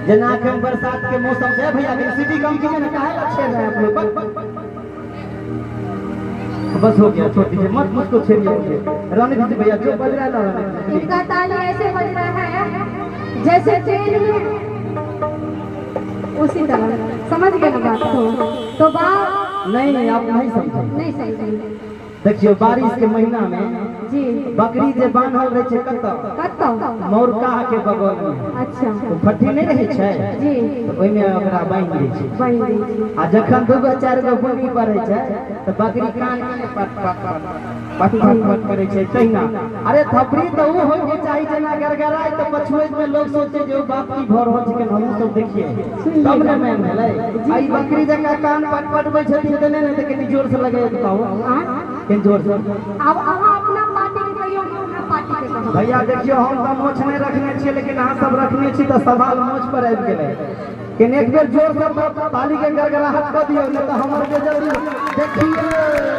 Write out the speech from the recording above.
जेना अखन बरसात के मौसम छै भैया, लेकिन सिटी कम कीजिए ना, काहे ला छेड़ रहे हैं आप लोग? बस हो गया, छोड़ दीजिए, मत मुझको छेड़िए, मुझे रहने दीजिए भैया, जो बज रहा है ना रहने दीजिए। इनका ताली ऐसे बज रहा है जैसे ट्रेन में, उसी तरह। समझ गए ना बात? तो बात नहीं, आप नहीं समझे। नहीं समझे। देखियो बारिश के महीना में जी बकरी जे बान्हल रहे छै कतऽ? कतऽ? मौरकाह के बगल में। अच्छा। तो फट्टी नहीं रहे छै? जी। तो ओहिमे ओकरा बान्हि दै छै। बान्हि दै छै। आ जखन 2 गो 4 गो बुन्नी पड़ै छै तऽ बकरी कान के पट पट पट पट पट पट करै छै। तहिना अरे थपड़ी तऽ उ होय के चाही जेना गड़गड़ाय तऽ पछुऐत में लोग सोचे जे ओ बाप की भऽ रहल छै, हमहूँ सब देखिए तब ने मैन भेलै। आ ई बकरी जकाँ कान पट पटबै छथिन तऽ नहि ने, तऽ कनि जोर से लगै कहू, कनि जोर से। आब अहाँ अपना पार्टी के कहियौ, हम अपना पार्टी के कहब। भैया देखियौ, हम तऽ मोछ नहि रखने छियै, लेकिन अहाँ सब रखने छी तऽ सवाल मोछ पर आबि गेलै। कनि एक बेर जोर से ताली के गड़गड़ाहट कऽ दियौ, नहि तऽ हमर बेइज्जती। देखियौ